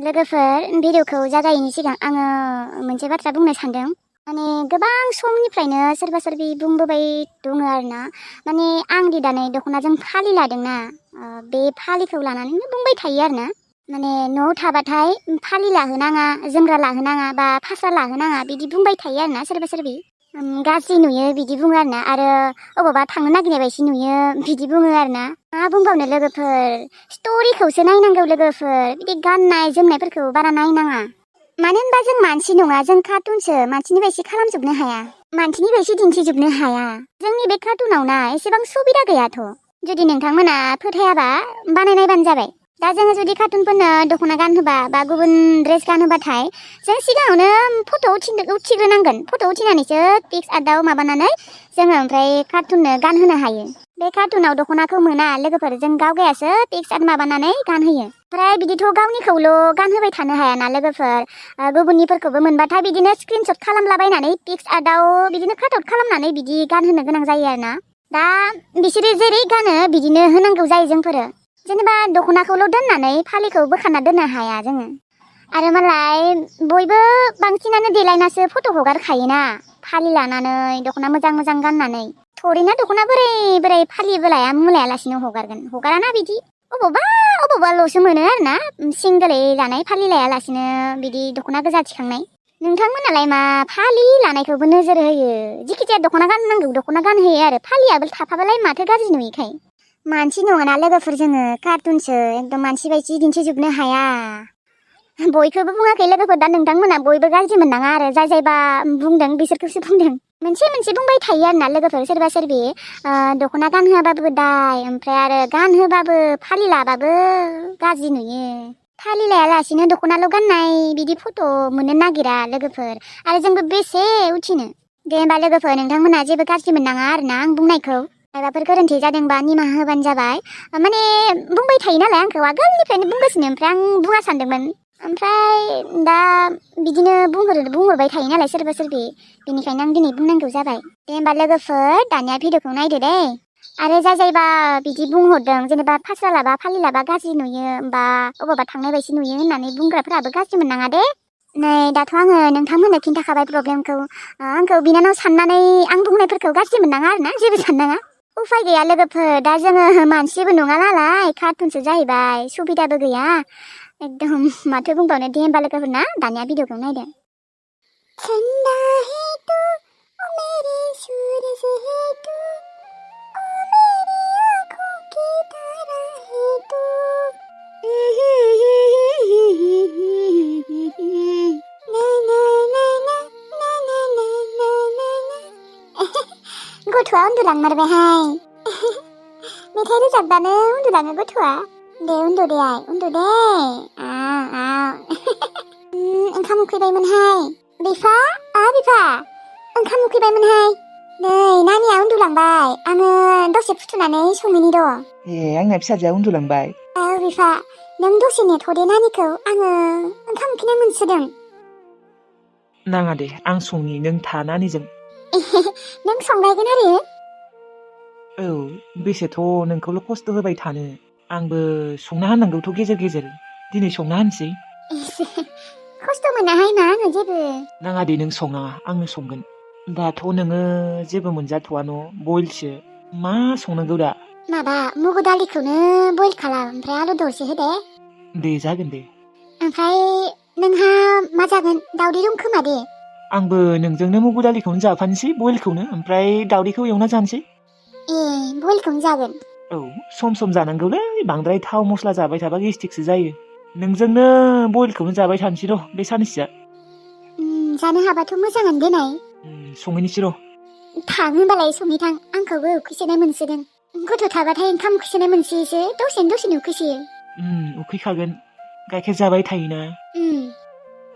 लोगोफोर भिडिअखौ जागायैनि सिगां आङो मोनसे बाथ्रा बुंनो सानदों। माने गोबां समनिफ्रायनो सोरबा सोरबि बुंबोबाय दङ आरोना, माने आं दि दानै दख'नाजों फालि लादोंना, बे फालिखौ लानानैनो बुंबाय थायो आरोना। माने न'आव थाबाथाय फालि लाहोनाङा, जोमग्रा लाहोनाङा बा फास्रा लाहोनाङा बिदि बुंबाय थायो आरोना सोरबा सोरबि। गाज्रि नुयो बिदि बुङो आरोना, आरो अबावबा थांनो नागिरनाय बायदि नुयो बिदि बुङो आरोना। मा बुंबावनो लोगोफोर, स्ट'रिखौसो नायनांगौ लोगोफोर, बिदि गाननाय जोमनायफोरखौ बारा नायनाङा। मानो होनबा जों मानसि नङा, जों कार्टुनसो, मानसिनि बायदि खालामजोबनो हाया, मानसिनि बायदि दिन्थिजोबनो हाया। जोंनि बे कार्टुनाव ना एसेबां सुबिदा गैयाथ'। जुदि नोंथांमोना फोथायाबा बानायनायबानो जाबाय। दा जोङो जुदि कार्टुनफोरनो दख'ना गानहोबा बा गुबुन ड्रेस गानहोबाथाय जों सिगाङावनो फट' उथिग्रोनांगोन। फट' उथिनानैसो पिक्सआर्टआव माबानानै जोङो ओमफ्राय कार्टुननो गानहोनो हायो। बे कार्टुनाव दख'नाखौ मोना लोगोफोर, जों गावगायासो पिक्सआर्ट माबानानै गानहोयो। ओमफ्राय बिदिथ' गावनिखौल' गानहोबाय थानो हायाना लोगोफोर, गुबुननिफोरखौबो मोनबाथाय बिदिनो स्क्रिनशट खालामलाबायनानै पिक्सआर्टआव बिदिनो काटआउट खालामनानै बिदि गानहोनो गोनां जायो आरोना। दा बिसोरो जेरै गानो बिदिनो होनांगौ जायो जोंफोरो। जेनेबा दख'नाखौल' दोननानै फालिखौ बोखारना दोननो हाया जोङो। आरो मालाय बयबो बांसिनानो देलायनासो फट' हगारखायोना, फालि लानानै दख'ना मोजां मोजां गाननानै। थरेना दख'ना बोरै फालिबो लाया मुलायालासिनो हगाराना बिदि। अबावबाल'सो मोनो आरोना सिंगोलै लानाय, फालि लायालासिनो बिदि दख'ना गोजा थिखांनाय। नोंथांमोनालाय मा फालि लानायखौबो नोजोर होयो? जिखिजाया दख'ना गाननांगौ दख'ना गानहोयो आरो, फालियाबो थाफाबालाय माथो गाज्रि नुयोखाय। मानसि नङाना लोगोफोर जोङो, कार्टुनसो, एकदम मानसि बायदि दिन्थिजोबनो हाया। बयखौबो बुङाखै लोगोफोर, दा नोंथांमोना बयबो गाज्रि मोननाङा आरो, जायबा बुंदों बिसोरखौसो बुंदों। मोनसे बुंबाय थायो आरोना लोगोफोर सोरबा सोरबि, दख'ना गानहोआबाबो दाय, ओमफ्राय आरो गानहोबाबो फालि लाबाबो गाज्रि नुयो। फालि लायालासिनो दख'नाल' गाननाय बिदि फट' मोननो नागिरा लोगोफोर, आरो जोंबो बेसे उथिनो। दे होमबा लोगोफोर, नोंथांमोना जेबो गाज्रि मोननाङा आरोना आं बुंनायखौ। माबाफोर गोरोन्थि जादोंबा निमाहा होबानो जाबाय। माने बुंबाय थायो नालाय आंखौ आगोलनिफ्रायनो बुंगासिनो, ओमफ्राय आं बुङा सानदोंमोन। ओमफ्राय दा बिदिनो बुंहरबाय थायो नालाय सोरबा सोरबि, बेनिखायनो आं दिनै बुंनांगौ जाबाय। दे होमबा लोगोफोर, दानिया भिडिअखौ नायदो दे। आरो जायबा बिदि बुंहरदों, जेनेबा फास्रा लाबा फालि लाबा गाज्रि नुयो बा अबावबा थांनाय बायदि नुयो होननानै बुंग्राफोराबो गाज्रि मोननाङा दे। नै दाथ' आङो नोंथांमोननो खिन्थाखाबाय प्रब्लेमखौ। आंखौ बिनानाव साननानै आं बुंनायफोरखौ गाज्रि मोननाङा आरोना, जेबो साननाङा। उफाय गैया लोगोफोर, दा जोङो मानसिबो नङा नालाय, कार्टुनसो जाहैबाय, सुबिदाबो गैया। एकदम माथो बुंबावनो। दे होमबा लोगोफोर ना, दानिया भिडिअखौ नायदो। ठंडा है तू ओ मेरे सूरज है तू ओ मेरी आँखों की तारा है तू ना ना ना ना ना ना ना ना ना ना। गथ'आ उन्दुलांमारबायहाय। मेथाइ रोजाबबानो उन्दुलाङो गथ'आ। दे उन्दु दे आइ, उन्दु दे। ओंखाम उखैबायमोनहाय। बिफा, बिफा, ओंखाम उखैबायमोनहाय। नै नानिया उन्दुलांबाय, आङो दसे फुथुनानै संहैनि र'। आंना फिसाजोआ उन्दुलांबाय। औ बिफा, नों दसे नेथ'दे नानिखौ, आङो ओंखाम उखैनाय मोनसोदों। नाङा दे, आं संनि, नों था नानिजों। नों संलायगोन आरो? औ, बेसेथ' नोंखौल' खस्थ' होबाय थानो, आंबो संना होनांगौथ' गेजेर गेजेर। दिनै संना होनसै। खस्थ' मोनाहाय मा आङो जेबो। नाङा दे, नों सङा, आंनो संगोन। दाथ' नोङो जेबो मोनजाथ'वा न', बइलसो। मा संनांगौ दा? माबा मुगु दालिखौनो बइल खालाम, ओमफ्राय आलु दरसे होदे। दे जागोन दे। ओमफ्राय नोंहा मा जागोन? दावदै दं खोमा दे। आंबो नोंजोंनो मुगु दालिखौनो जाफानोसै, बइलखौनो, ओमफ्राय दावदैखौ एवना जानोसै। बइलखौनो जागोन? औ, सम सम जानांगौलै, बांद्राय थाव मस्ला जाबाय थाबा गेस्टिकसो जायो। नोंजोंनो बइलखौनो जाबाय थानोसै र' बे साननैसोआ। जानो हाबाथ' मोजाङानो देनाय। संहैनोसै र'। थां होनबालाय संहैथां, आंखौबो उखैसोनाय मोनसोदों। गथ' थाबाथाय ओंखाम उखैसोनाय मोनसोयोसो, दसेनो उखैसोयो। उखैखागोन, गाइखेर जाबाय थायोना।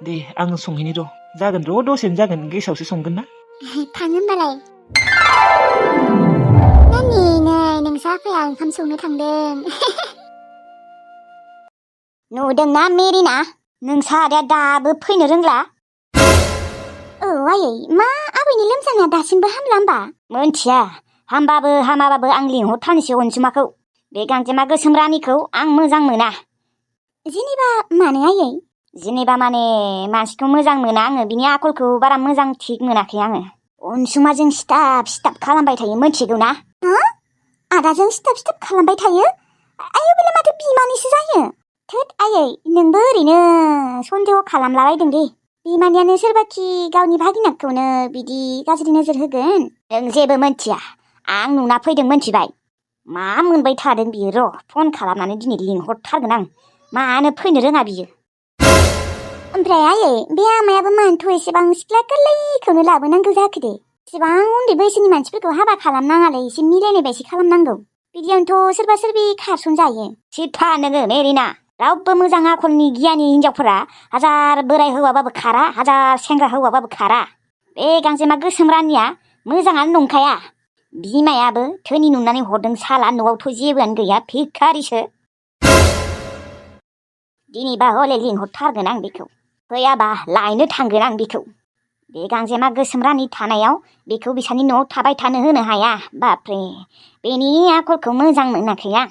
दे आं संहैनि र', जागोन र' दसेनो जागोन, गेसावसो संगोन ना। थां होनबालाय। नानि नै नोंसा आफाया ओंखाम संनो थांदों। नुदोंना मेरिना, नोंसा आदाया दाबो फैनो रोंला। औ आयै, मा आबैनि लोमजानाया दासिमबो हामला होमबा? मोनथिया, हामबाबो हामाबाबो आं लिंहरथारनोसै अनजिमाखौ। बे गांजेमा गोसोम रानिखौ आं मोजां मोना। जेनेबा मानो आयै? जेनेबा माने मानसिखौ मोजां मोना आङो बिनि आखलखौ बारा मोजां थिग मोनाखै आङो अनसुमाजों सिथाब खालामबाय थायो मिथिगौ ना आदाजों सिथाब खालामबाय थायो आयौ बेलाय माथो बिमानिसो जायो थोद आयै नोंबो ओरैनो सन्देह खालामलाबायदों दे बिमानियानो सोरबाखि गावनि भागिनाखौनो बिदि गाज्रि नोजोर होगोन नों जेबो मोनथिया आं नुना फैदों मोनथिबाय मा मोनबाय थादों बियो र' फन खालामनानै दिनै लिंहरथारगोन आं मानो फैनो रोङा बियो ओमफ्राय आयै बे आमायाबो मानोथ' एसेबां सिख्ला गोरलैखौनो लाबोनांगौ जाखो दे एसेबां उन्दै बैसोनि मानसिफोरखौ हाबा खालामनाङालै एसे मिलायनाय बायदि खालामनांगौ बिदियावनोथ' सोरबा सोरबि खारसनजायो सिथा नोङो मेरिना रावबो मोजां आखलनि गियानि हिनजावफोरा हाजार बोराय हौवाबाबो खारा हाजार सेंग्रा हौवाबाबो खारा बे गांजेमा गोसोम रानिया मोजाङानो नंखाया बिमायाबो धोनि नुनानै हरदों साला न'आवथ' जेबोआनो गैया भिखारिसो दिनैबा हले लिंहरथारगोन आं बेखौ फैयाबा लायनो थांगोन आं बेखौ बे गांजेमा गोसोम रानि थानायाव बेखौ बिसानि न'आव थाबाय थानो होनो हाया बाप्रे बेनि आखलखौ मोजां मोनाखै आं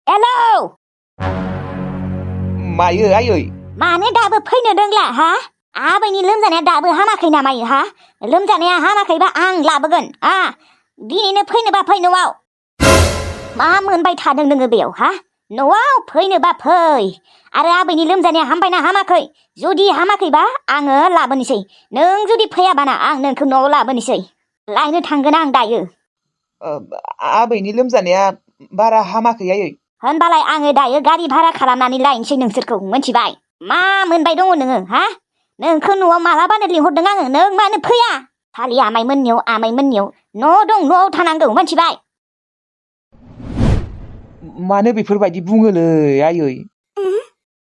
हेलौ मायो आयै मानो दाबो फैनो रोंला हा आबैनि लोमजानाया दाबो हामाखै नामायो हा लोमजानाया हामाखैबा आं लाबोगोन दिनैनो फैनोबा फै न'आव मा मोनबाय थादों नोङो बेयाव हा न'आव फैनोबा फै आरो आबैनि लोमजानाया हामबायना हामाखै जुदि हामाखैबा आङो लाबोनोसै नों जुदि फैयाबाना आं नोंखौ न'आव लाबोनोसै लायनो थांगोन आं दायो आबैनि लोमजानाया बारा हामाखै आयै होनबालाय आङो दायो गारि भारा खालामनानै लायनोसै नोंसोरखौ मिथिबाय मा मोनबाय दङ नोङो हा नोंखौ न'आव मालाबानो लिंहरदों आङो नों मानो फैया खालि आमायमोननियाव न' दं न'आव थानांगौ मिथिबाय मानो बेफोरबायदि बुङोलै आयै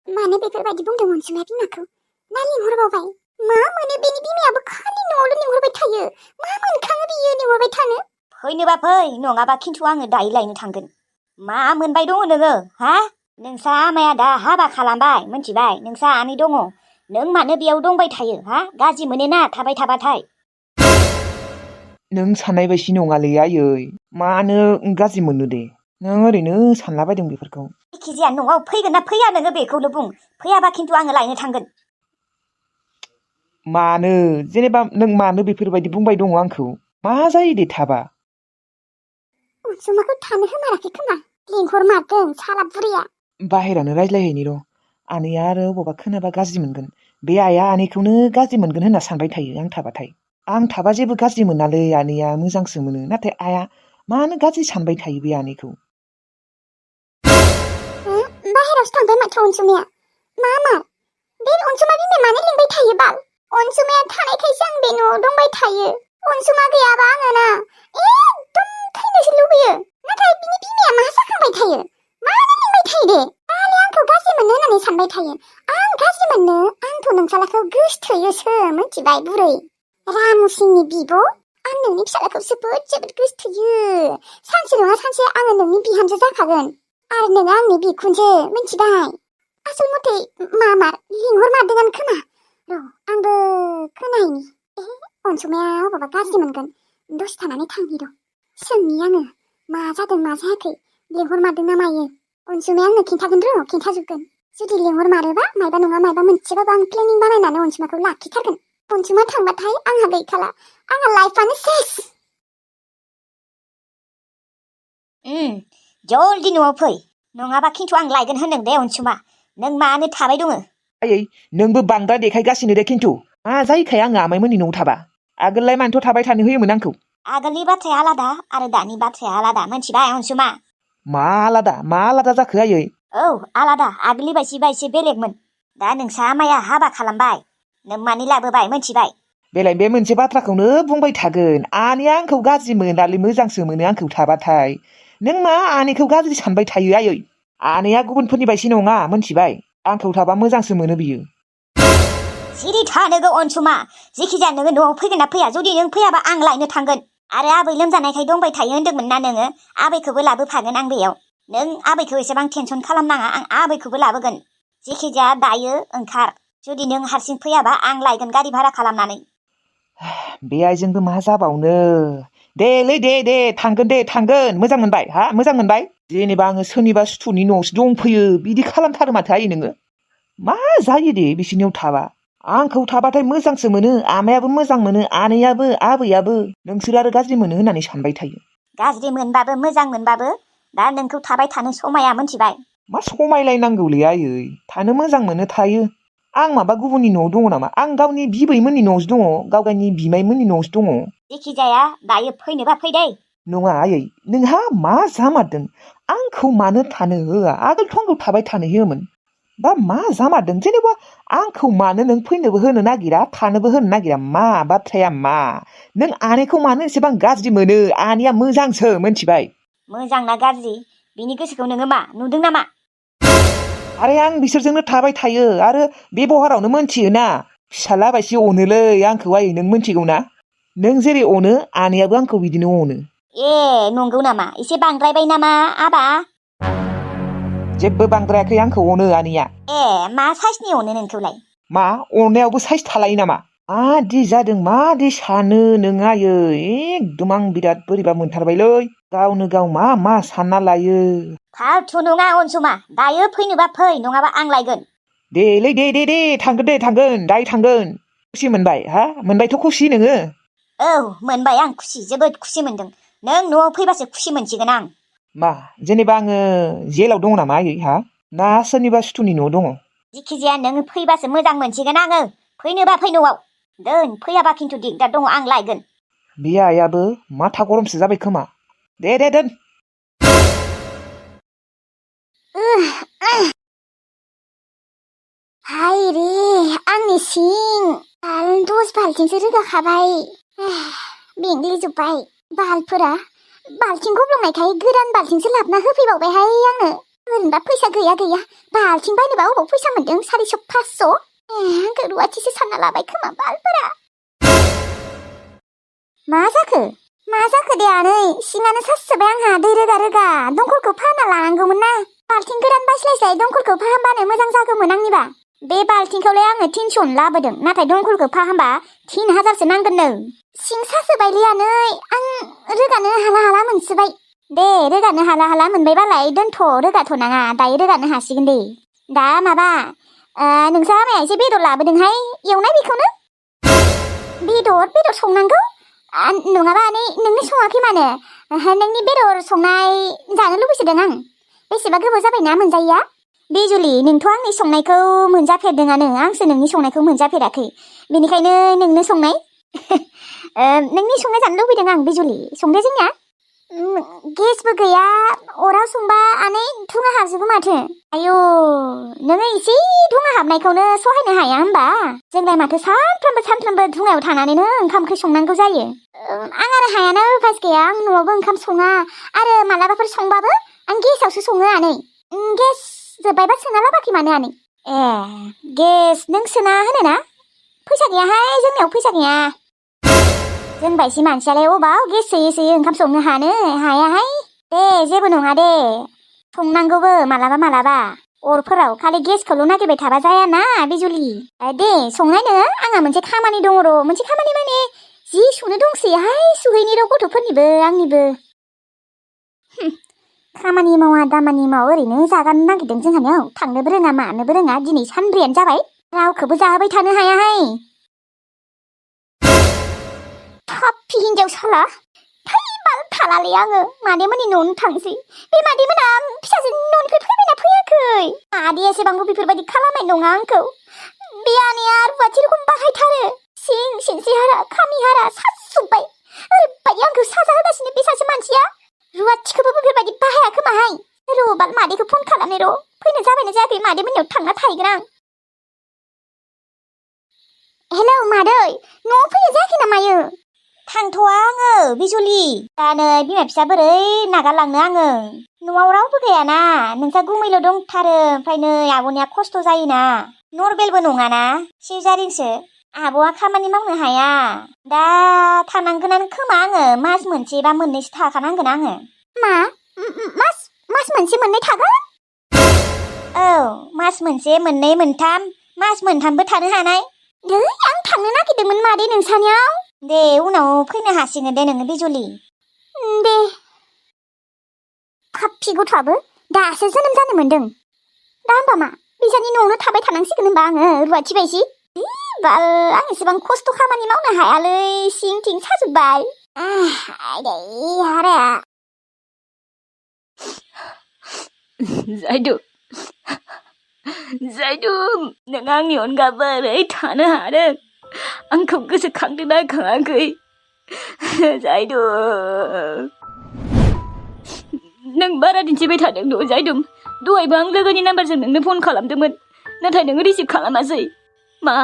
मानो बेफोरबायदि बुंदों अनसुमाया बिमाखौ ना लिंहरबावबाय मा मोनो बेनि बिमायाबो खालि न'आवल' लिंहरबाय थायो मा मोनखाङो बियो लिंहरबाय थानो फैनोबा फै नङाबा खिन्थु आङो दायो लायनो थांगोन मा मोनबाय दङ नोङो हा नोंसा आमाया दा हाबा खालामबाय मिथिबाय नोंसा आनै दङ नों मानो बेयाव दंबाय थायो हा गाज्रि मोनोना थाबाय थाबाथाय नों साननाय बायदि नङालै आयै मानो गाज्रि मोननो दे नों ओरैनो सानलाबायदों बेफोरखौ जायखिजाया न'आव फैगोन ना फैया नोङो बेखौल' बुं फैयाबा खिन्थु आङो लायनो थांगोन मानो जेनेबा नों मानो बेफोरबायदि बुंबाय दङ आंखौ मा जायो दे थाबा अनसुमाखौ थानो होमाराखै खोमा लिंहर मारदों साला बुरिया बाहेरानो रायज्लायहैनि र' आनैया आरो बबावबा खोनाबा गाज्रि मोनगोन बे आइया आनैखौनो गाज्रि मोनगोन होनना सानबाय थायो आं थाबाथाय आं थाबा जेबो गाज्रि मोनालै आनैया मोजांसो मोनो नाथाय आइया मानो गाज्रि सानबाय थायो बे आनैखौ बाहेरावसो थांबाय माथो अनसुमाया मा बे अनसुमा बिमाया मानो लिंबाय थायो बाल अनसुमाया थानायखायसो आं बे न'आव दंबाय थायो अनसुमा गैयाबा आङो ना एकदम थैनोसो लुबैयो नाथाय बिनि बिमाया मा जाखांबाय थायो मानो लिंबाय थायो दे खालि आंखौ गाज्रि मोननो होननानै सानबाय थायो आं गाज्रि मोननो आंथ' नोंसालाखौ गोसथोयोसो मिथिबाय बुरै रामुसिंनि बिब' आं नोंनि फिसालाखौ जोबोद गोसथोयो सानसे नङा सानसे आङो नोंनि बिहामजो जाखागोन आरो नोङो आंनि बिखुनजो मिथिबाय आसल मथे मामार लिंहर मारदोंआनो खोमा र' आंबो खोनाहैनि अनसुमाया अबावबा गाज्रि मोनगोन दसे थानानै थांनि र' सोंनि आङो मा जादों मा जायाखै लिंहर मारदों ना मायो अनसुमाया आंनो खिन्थागोन र' खिन्थाजोबगोन जुदि लिंहर मारोबा मायबा नङा मायबा मोनसेबाबो आं प्लेनिं बानायनानै अनसुमाखौ लाखिथारगोन अनसुमा थांबाथाय आंहा गैखाला आंहा लाइफआनो सेस जल्दि न'आव फै नङाबा खिन्थु आं लायगोन होनदों दे अनसुमा नों मानो थाबाय दङ आयै नोंबो बांद्राय देखायगासिनो दे खिन्थु मा जायोखाय आङो आमाइमोननि न'आव थाबा आगोललाय मानोथ' थाबाय थानो होयोमोन आंखौ आगोलनि बाथ्राया आलादा आरो दानि बाथ्राया आलादा मिथिबाय अनसुमा मा आलादा जाखो आयै औ आलादा आगोलनि बायसिबा एसे बेलेगमोन दा नोंसा आमाया हाबा खालामबाय नों मानि लाबोबाय मिथिबाय बेलाय बे मोनसे बाथ्राखौनो बुंबाय थागोन आनैया आंखौ गाज्रि मोनालै मोजांसो मोनो आंखौ थाबाथाय नों मा आनैखौ गाज्रि सानबाय थायो आयै आनैया गुबुनफोरनि बायदि नङा मिथिबाय आंखौ थाबा मोजांसो मोनो बियो सिरि था नोङो अनसुमा जेखिजाया नोङो न'आव फैगोन ना फैया जुदि नों फैयाबा आं लायनो थांगोन आरो आबै लोमजानायखाय दंबाय थायो होन्दोंमोन ना नोङो आबैखौबो लाबोफागोन आं बेयाव नों आबैखौ एसेबां टेनसन खालामनाङा आं आबैखौबो लाबोगोन जेखिजाया दायो ओंखार जुदि नों हारसिं फैयाबा आं लायगोन गारि भारा खालामनानै बे आइजोंबो मा जाबावनो देलै दे थांगोन मोजां मोनबाय जेनेबा आङो सोरनिबा सुथुरनि न'आवसो दंफैयो बिदि खालामथारो माथो आयै नोङो मा जायो दे बिसोरनियाव थाबा आंखौ थाबाथाय मोजांसो मोनो आमायाबो मोजां मोनो आनैयाबो आबैयाबो नोंसोर आरो गाज्रि मोनो होननानै सानबाय थायो गाज्रि मोनबाबो मोजां मोनबाबो दा नोंखौ थाबाय थानो समाया मोनथिबाय मा समायलायनांगौलै आयै थानो मोजां मोनो थायो आं माबा गुबुननि न'आव दङ नामा आं गावनि बिबैमोननि न'आवसो दङ गावगायनि बिमायमोननि न'आवसो दङ जेखिजाया दायो फैनोबा फै दै नङा आयै नोंहा मा जामारदों आंखौ मानो थानो होआ आगोलथ' आंखौ थाबाय थानो होयोमोन दा मा जामारदों जेनेबा आंखौ मानो नों फैनोबो होनो नागिरा थानोबो होनो नागिरा मा बाथ्राया मा नों आनैखौ मानो एसेबां गाज्रि मोनो आनैया मोजांसो मोनथिबाय मोजां ना गाज्रि बिनि गोसोखौ नोङो मा नुदों नामा आरे आं बिसोरजोंनो थाबाय थायो आरो बेबहारावनो मोनथियोना फिसाला बायसि अनोलै आंखौ आयै नों मोनथिगौ ना नों जेरै अनो आनैयाबो आंखौ बिदिनो अनो ए नंगौ नामा एसे बांद्रायबाय नामा आबा जेबो बांद्रायाखै आंखौ अनो आनैया ए मा साइसनि अनो नोंखौलाय मा अननायावबो साइस थालायो नामा मादि जादों मादि सानो नों आयै एकदम आं बिराद बोरैबा मोनथारबायलै गावनो गाव मा मा सानना लायो फालथु नङा अनसुमा दायो फैनोबा फै नङाबा आं लायगोन देलै दे थांगोन दे थांगोन दायो थांगोन खुसि मोनबाय हा मोनबायथ' खुसि नोङो औ मोनबाय आं खुसि जोबोद खुसि मोनदों नों न'आव फैबासो खुसि मोनसिगोन आं मा जेनेबा आङो जेलाव दङ नामा आयै हा ना सोरनिबा सुथुरनि न'आव दङ जिखिजाया नों फैबासो मोजां मोनसिगोन आङो फैनोबा फै न'आव दोन फैयाबा खिन्थु दिगदार दङ आं लायगोन बे आइयाबो माथा गरमसो जाबाय खोमा दे दोन हाय रे आंनि सिं 10 बाल्थिंसो रोगाखाबाय मेंग्लिजोब्बाय बालफोरा बाल्थिं गब्लंनायखाय गोदान बाल्थिंसो लाबोना होफैबावबायहाय आंनो ओरैनोबा फैसा गैया बाल्थिं बायनोबा अबाव फैसा मोनदों 400-500 आंखौ रुवाथिसो सानना लाबाय खोमा बालफोरा मा जाखो दे आनै सिङानो सासोबाय आंहा दै रोगा दंखलखौ फाहामना लानांगौमोन ना बाल्थिं गोदान बायस्लायस्लाय दंखलखौ फाहामबानो मोजां जागौमोन आंनिबा बे बाल्थिंखौलाय आङो 300 लाबोदों नाथाय दंखलखौ फाहामबा 3000सो नांगोननो सिं सासोबायलै आनै आं रोगानो हाला मोनसोबाय दे रोगानो हाला मोनबायबालाय दोनथ' रोगाथ'नाङा दायो रोगानो हासिगोन दे दा माबा नोंसा आमाया एसे बेदर लाबोदोंहाय एवनाय बेखौनो बेदर संनांगौ नङाबा आनै नोंनो सङाखै मानो नोंनि बेदर संनाय जानो लुबैसोदों आं बेसेबा गोबाव जाबायना मोनजायैया बिजुलि नोंथ' आंनि संनायखौ मोनजाफेरदोंआनो आंसो नोंनि संनायखौ मोनजाफेराखै बेनिखायनो नोंनो संनाय नोंनि संनाय जानो लुबैदों आं बिजुलि संदो जोंनिया गेसबो गैया अराव संबा आनै धुङा हाबजोबो माथो आयौ नोङो एसे धुङा हाबनायखौनो सहायनो हाया होमबा जोंलाय माथो सानफ्रोमबो धुङायाव थानानैनो ओंखाम ओंख्रि संनांगौ जायो आं आरो हायाना उपास गैया आं न'आवबो ओंखाम सङा आरो मालाबाफोर संबाबो आं गेसावसो सङो आनै गेस जोब्बायबा सोना लाबाखै मानो आनै ए गेस नों सोना होनोना फैसा गैयाहाय जोंनियाव फैसा गैया जों बायसि मानसियालाय अबाव गेस सोयै ओंखाम संनो हायाहाय दे जेबो नङा दे संनांगौबो मालाबा अरफोराव खालि गेसखौल' नागिरबाय थाबा जायाना बिजुलि दे संनायनो आंहा मोनसे खामानि दङ मोनसे खामानि माने जि सुनो दंसैहाय सुहैनि र' गथ'फोरनिबो आंनिबो खामानि मावा दामानि मावा ओरैनो जागानो नागिरदों जोंहानियाव थांनोबो रोङा मानोबो रोङा दिनै सानब्रैयानो जाबाय रावखौबो जाहोबाय थानो हायाहाय थाफि हिनजाव साला थैबाल थालालै आङो मादैमोननि न'आवनो थांसै बे मादैमोना फिसाजोनि न'निफ्राय फैबायना फैयाखै मादैया एसेबांबो बेफोरबायदि खालामनाय नङा आंखौ बे आनैया रुवाथि रखम बाहायथारो सिं सिनस्रि हारा खामि हारा सासुब्बाय ओरैबायदि आंखौ साजा होगासिनो बे सासे मानसिया रुवाथिखौबो बेफोरबायदि बाहाया खोमाहाय रबाल मादैखौ फन खालामनो र' फैनो जाबायना जायाखै मादैमोननियाव थांना थाहैगोन आं हेलौ मादै न'आव फैनो जायाखै नामायो थांथ'आ आङो बिजुलि दा नै बिमा फिसा बोरै नागारलांनो आङो न'आव रावबो गैयाना नोंसा गुमैल' दंथारो ओमफ्राय नै आब'निया खस्थ' जायोना नरमेलबो नङाना सिजारिनसो आब'आ खामानि मावनो हाया दा थानांगोनानो खोमा आङो मास मोनसे बा मोननैसो थाखानांगोन आङो मास मोनसे मोननै थागोन औ मास मोनसे मोननै मोनथाम मास मोनथामबो थानो हानाय आं थांनो नागिरदोंमोन मादै नोंसानियाव दे उनाव फैनो हासिगोन दे नोङो बिजुलि दे 파피 गथ'आबो दासो जोनोम जानो मोनदों दा होमबा मा बिसानि न'आवनो थाबाय थानांसिगोन होमबा आङो रुवाथि बायसि बाल आं एसेबां खस्थ' खामानि मावनो हायालै सिं थिं साजोब्बाय आइदै हाराया जायदु नों आंनि अनगा बोरै थानो हादों आंखौ गोसोखांदोंना खाङाखै जायदु नों बारा दिन्थिबाय थादों न' जायदु दहायबो आं लोगोनि नाम्बारजों नोंनो फन खालामदोंमोन नाथाय नोङो रिसिभ खालामासै मा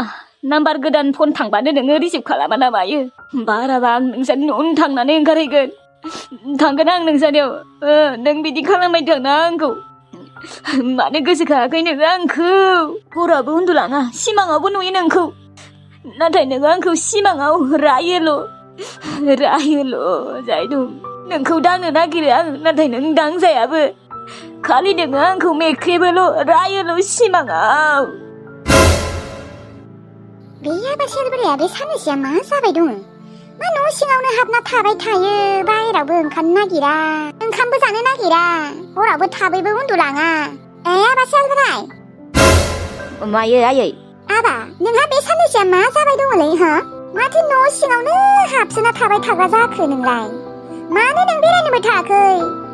नाम्बार गोदान फन थांबानो नोङो रिसिभ खालामा ना मायो बाराबा आं नोंसानि न'आवनो थांनानै ओंखारहैगोन थांगोन आं नोंसानियाव नों बिदि खालामबाय थांना आंखौ मानो गोसोखाङाखै नोङो आंखौ हरावबो उन्दुलाङा सिमाङावबो नुयो नोंखौ नाथाय नोङो आंखौ सिमाङाव रायोल' जायदु नोंखौ दांनो नागिरो आं नाथाय नों दांजायाबो खालि नोङो आंखौ मेख्रेबोल' रायोल' सिमाङाव बे आबासेलबोराया बे साननैसोआ मा जाबाय दङ मा न' सिङावनो हाबना थाबाय थायो बाहेरावबो ओंखारनो नागिरा ओंखामबो जानो नागिरा हरावबो थाबैबो उन्दुलाङा आबासेलबोराय मायो आयै आबा नोंहा बे साननैसोआ मा जाबाय दङलै हा माथो न' सिङावनो हाबसोना थाबाय थाग्रा जाखो नोंलाय मानो नों बेरायनोबो थायाखै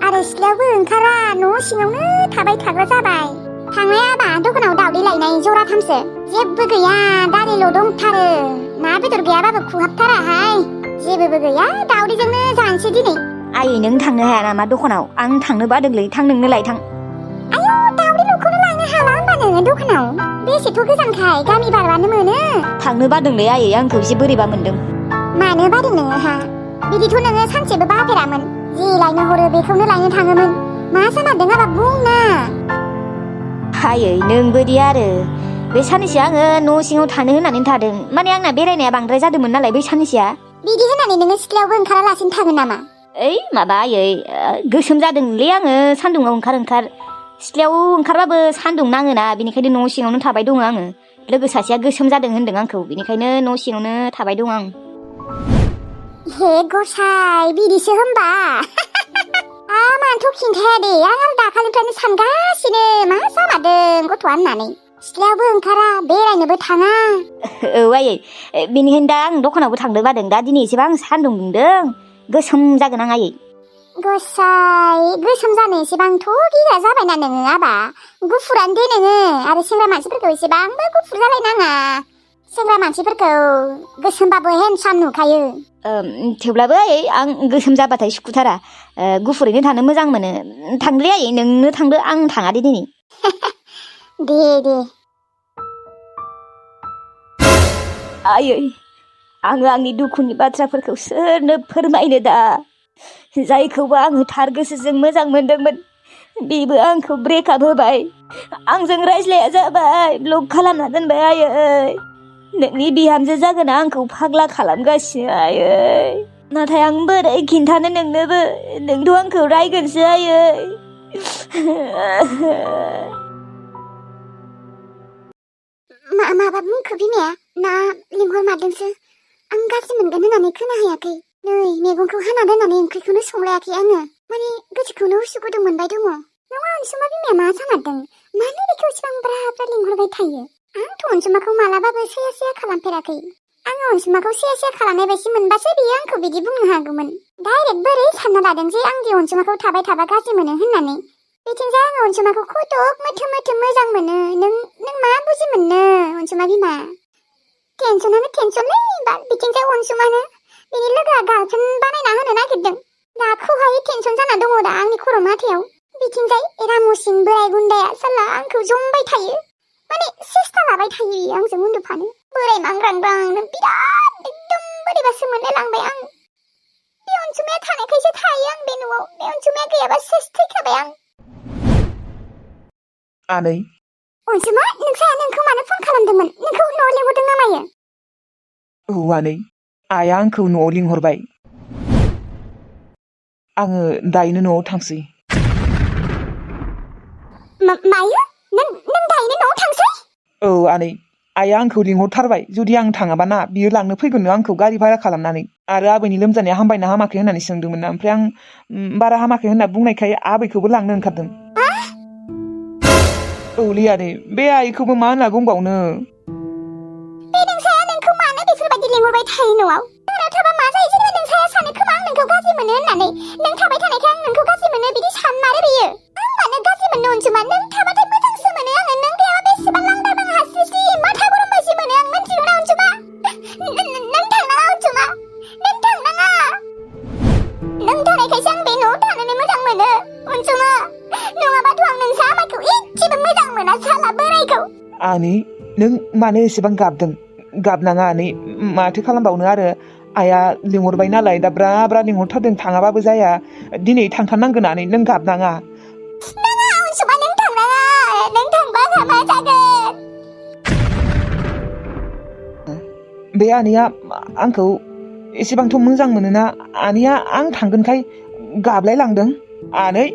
आरो सिथ्लायावबो ओंखारा न' सिङावनो थाबाय थाग्रा जाबाय थांनाय आबा दखानाव दावदै लायनाय जराथामसो जेबो गैया दालिल' दंथारो ना बेदर गैयाबाबो खुहाबथाराहाय जेबोबो गैया दावदैजोंनो जानोसै दिनै आयै नों थांनो हाया नामा दखानाव आं थांनो बादोंलै थां नोंनो लायथां आयौ दावदैल'खौनो लायनो हाला होमबा नोङो दखानाव बेसेथ' गोजानखाय गामि बारबानो मोनो थांनो बादोंलै आयै आंखौ एसे बोरैबा मोनदों मानो बादों नोङो हा बिदिथ' नोङो सानसेबो बाफेरामोन जि लायनो हरो बेखौनो लायनो थाङोमोन मा जामारदों आबा बुंना आयै नोंबोदि आरो बे साननैसो आङो न' सिङाव थानो होननानै थादों माने आंना बेरायनाया बांद्राय जादोंमोन नालाय बै साननैसोआ बिदि होननानै नोङो सिथ्लायावबो ओंखारालासिनो थागोन नामा ओइ माबा आयै गोसोम जादोंलै आङो सान्दुङाव ओंखार सिथ्लायाव ओंखारबाबो सान्दुं नाङोना बेनिखायनो न' सिङावनो थाबाय दङ आङो लोगो सासेया गोसोम जादों होनदों आंखौ बेनिखायनो न' सिङावनो थाबाय दं आं हे गसाय बिदिसो होमबा मानोथ' खिन्थाया दे आं आरो दाखालिनिफ्रायनो सानगासिनो मा जामारदों गथ'आ होननानै सिथ्लायावबो ओंखारा बेरायनोबो थाङा औ आयै बेनिखायनो दा आं दखानावबो थांनो बादों दा दिनै एसेबां सान्दुं दुंदों गोसोम जागोन आं आयै गसाय गोसोम जानो एसेबांथ' गिग्रा जाबायना नोङो आबा गुफुरानो दे नोङो आरो सेंग्रा मानसिफोरखौ एसेबांबो गुफुर जालायनाङा सेंग्रा मानसिफोरखौ गोसोमबाबो हेन्डसाम नुखायो थेवब्लाबो आयै आं गोसोम जाबाथाय सुखुथारा गुफुरैनो थानो मोजां मोनो थांलै आयै नोंनो थांदो आं थाङा दे दिनै दे आयै आङो आंनि दुखुनि बाथ्राफोरखौ सोरनो फोरमायनो दा जायखौबो आङो थार गोसोजों मोजां मोनदोंमोन बेबो आंखौ ब्रेकआप होबाय आंजों रायज्लाया जाबाय ब्लक खालामना दोनबाय आयै नोंनि बिहामजो जागोना आंखौ फाग्ला खालामगासिनो आयै नाथाय आं बोरै खिन्थानो नोंनोबो नोंथ' आंखौ रायगोनसो आयै माबा बुंखो बिमाया ना लिंहरमारदोंसो आं गाज्रि मोनगोन होननानै खोनाहैयाखै नै मैगंखौ हाना दोननानै ओंख्रिखौनो संलायाखै आङो माने गोसोखौनो उसु गुदुं मोनबाय दङ नङा अनसुमा बिमाया मा जामारदों मानो बेखौ इसेबां ब्रा ब्रा लिंहरबाय थायो आंथ' अनसुमाखौ मालाबाबो सैया खालामफेराखै आङो अनसुमाखौ सैया खालामनाय बायदि मोनबासो बियो आंखौ बिदि बुंनो हागौमोन डाइरेक्ट बोरै सानना लादों जे आं दि अनसुमाखौ थाबाय थाबा गाज्रि मोनो होननानै बिथिंजाय आङो अनसुमाखौ खथ'क मोथो मोजां मोनो नों मा बुजि मोननो अनसुमा बिमा टेनसनानो टेनसनलै बिथिंजाय अनसुमानो बिनि लोगोआ गार्लफ्रेन्ड बानायना होनो नागिरदों दाखौहाय टेनसन जाना दङ दा आंनि खर' माथायाव बिथिंजाय रामुसिं बोराय गुन्दाया साला आंखौ जमबाय थायो माने सेस्था लाबाय थायो आंजों उन्दुफानो बोराय मांग्रांनो बिराद एकदम बोरैबासो मोनलायलांबाय आं बे अनसुमाया थानायखायसो थायो आं बे न'आव बे अनसुमाया गैयाबा सेस थैखाबाय आं आनै अनसुमा नोंखौ मानो फन खालामदोंमोन नोंखौ न'आव लिंहरदों ना मायो औ आनै आइया आंखौ न'आव लिंहरबाय आङो दायनो न'आव थांसै मायो नों दायनो न'आव थांसै औ आनै आइया आंखौ लिंहरथारबाय जुदि आं थाङाबा ना बियो लांनो फैगोननो आंखौ गारि भारा खालामनानै आरो आबैनि लोमजानाया हामबायना हामाखै होननानै सोंदोंमोन ना ओमफ्राय आं बारा हामाखै होनना बुंनायखाय आबैखौबो लांनो ओंखारदों औलै आदै बे आइखौबो मा होनना बुंबावनो बे नोंसाया नोंखौ मानो बेफोरबायदि लिंहरबाय थायो न'आव नोंनाव थाबा मा जायो जेनेबा नोंसाया सानो खोमा आं नोंखौ गाज्रि मोनो होननानै नों थाबाय थानायखाय आं नोंखौ गाज्रि मोनो बिदि सानमारो बियो आं मानो गाज्रि मोननो अनसुमा नों थाबाथाय मोजांसो मोनो आङो नों गैयाबा बेसेबां लांदां हास्रिस्रि माथा गरम बायदि मोनो आं मिन्थिगौ ना अनसुमा नों थांनाङा अनसुमा नों थांनाङा नों थानायखायसो आं बे न'आव थानानै मोजां मोनो अनसुमा नङाबाथ' आं नोंसा आमाइखौ एसेबो मोजां मोना साला बोरायखौ आनै नों मानो एसेबां गाबदों गाबनाङा आनै माथो खालामबावनो आरो आइया लिंहरबाय नालाय दा ब्रा ब्रा लिंहरथारदों थाङाबाबो जाया दिनै थांथारनांगोन आनै नों गाबनाङा नाङा अनसुमा नों थांनाङा नों थांबा हामा जागोन बे आनैया आंखौ एसेबांथ' मोजां मोनोना आनैया आं थांगोनखाय गाबलाय लांदों आनै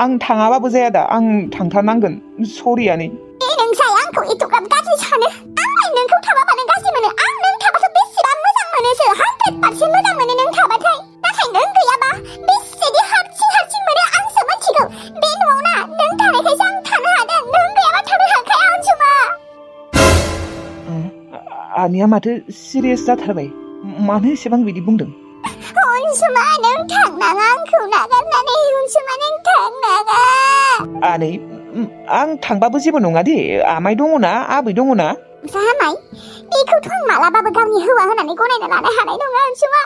आं थाङाबाबो जाया दा आं थांथारनांगोन सरि आनै नोंसाया आंखौ एथ'ग्राब गाज्रि सानो आंलाय नोंखौ थाबाबानो गाज्रि मोनो आं नों थाबाथ' बेसेबां मोजां मोनोसो 100% मोजां मोनो नों थाबाथाय नाथाय नों गैयाबा बेसेदि हारसिं मोनो आंसो मिथिगौ बे न'आव ना नों थानायखायसो आं थानो हादों नों गैयाबा थानो हाखाया अनसुमा आनैया माथो सिरियास जाथारबाय मानो एसेबां बिदि बुंदों अनसुमा नों थांनाङा आंखौ नागारनानै अनसुमा नों थांनाङा आनै आं थांबाबो जेबो नङा दे आमाइ दङना आबै दङना जामाय बेखौथ' आं मालाबाबो गावनि हौवा होननानै गनायना लानो हानाय नङा अनसुमा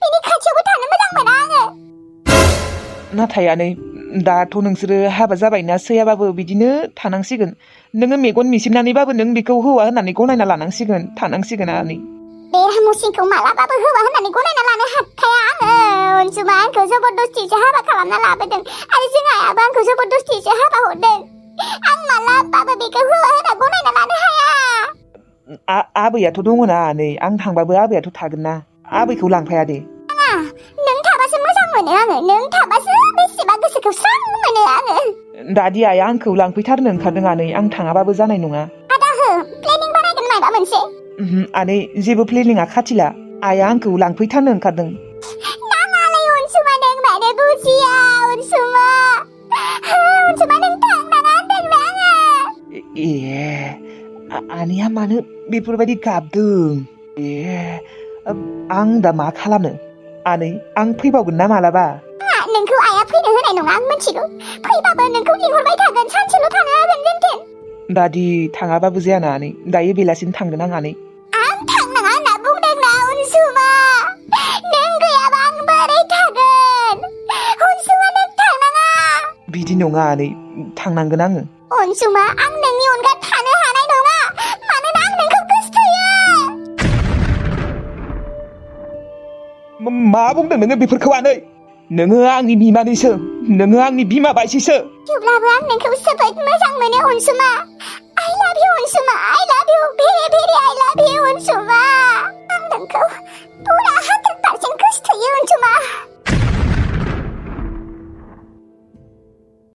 बेनि खाथियावबो थानो मोजां मोना आङो नाथाय आनै दाथ' नोंसोरो हाबा जाबायना सैयाबाबो बिदिनो थानांसिगोन नोङो मेगन मिसिबनानैबाबो नों बेखौ हौवा होननानै गनायना लानांसिगोन थानांसिगोन आनै बे हामुसिंखौ मालाबाबो हौवा होननानै गनायना लानो हाखाया आङो अनसुमा आंखौ जबरदस्तिसो हाबा खालामना लाबोदों आरो जों आइयाबो आंखौ जबरदस्तिसो हाबा हरदों आं मालाबाबो बेखौ हौवा होनना गनायना लानो हाया आबैयाथ' दङना आनै आं थांबाबो आबैयाथ' थागोन ना आबैखौ लांफाया दे नों थाबासो मोजां मोनो आङो नों थाबासो बेसेबा गोसोखौ स्रां मोनो आङो दादि आइया आंखौ लांफैथारनो ओंखारदों आनै आं थाङाबाबो जानाय नङा आदा हो प्लेनिं बानायगोन माबा मोनसे आनै जेबो प्लेनिङा खाथिला आइया आंखौ लांफैथारनो ओंखारदों नाङालाय अनसुमा नों मानो बुजिया अनसुमा नों थांनाङा होनदोंना आङो ए आनैया मानो बेफोरबायदि गाबदों आं दा मा खालामनो आनै आं फैबावगोन ना मालाबा नोंखौ आइया फैनो होनाय नङा आं मिथिगौ फैबाबो नोंखौ लिंहरबाय थागोन सानसेल' थानो हागोन जेनथेन दादि थाङाबाबो जायाना आनै दायो बेलासिनो थांगोन आं आनै आं थांनाङा होनना बुंदोंना अनसुमा नों गैयाबा आं बोरै थागोन अनसुमा नों थांनाङा बिदि नङा आनै थांनांगोन आङो अनसुमा आं नोंनि अनगा थानो हानाय नङा मानोना आं नोंखौ गोसोथोयो मा बुंदों नोङो बेफोरखौ आनै नोङो आंनि बिमानैसो नोङो आंनि बिमा बायदिसो थेवब्लाबो आं नोंखौ जोबोद मोजां मोनो अनसुमा I love you Ansuma I love you very very I love you Ansuma